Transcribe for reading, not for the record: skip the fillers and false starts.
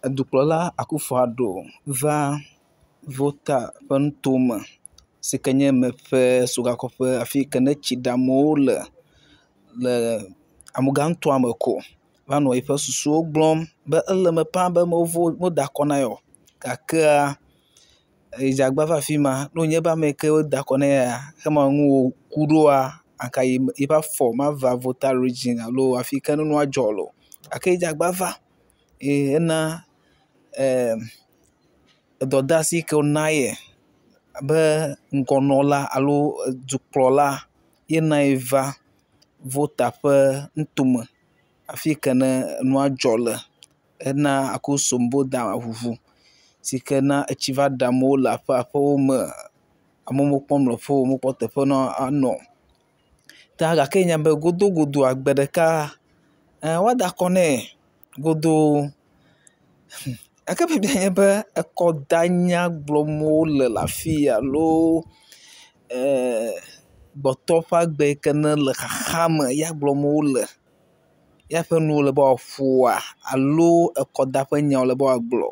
Edukplɔla Akuffo Addo va Volta ƒe nutome si ke nye meƒe Sogakɔƒe afi yi ke ne tsi ɖe amewo le le Amuga nutoame ko va nɔ eƒe susuwo gblɔm be ele eme paa be meda akɔ na ye o gakea edze agbagba va afi ma ne wònye be ame yi ke woda akɔ na yea, ema ŋu wòku ɖoa, yiƒe afɔ mava Volta region alo afi yi ke ne nua dzɔ le o gake edze agbagba va eye ena edɔdeasi yi ke wona ye abe ŋgɔnɔla alo dukplɔla ye na yeva Volta ƒe nutome afi yi ke ne nua dzɔ le hena Akosombo dam ŋuŋu si ke na etsi va ɖe amewo le aƒeaƒewo me. Amewo mekpɔ mlɔƒe o, womekpɔ teƒe anɔ o. Ta gake nya be godogodoa, gbe ɖeka woada akɔ nɛ godoo. Gake biabiae nye be ekɔdanya gblɔm wole le afi ya alo gbɔtɔ ƒe agbe yi ke nele xaxa me ya gblɔm wole ya ƒe nu wòle be woaƒoa alo ekɔdaƒe nya wòle be woagblɔ.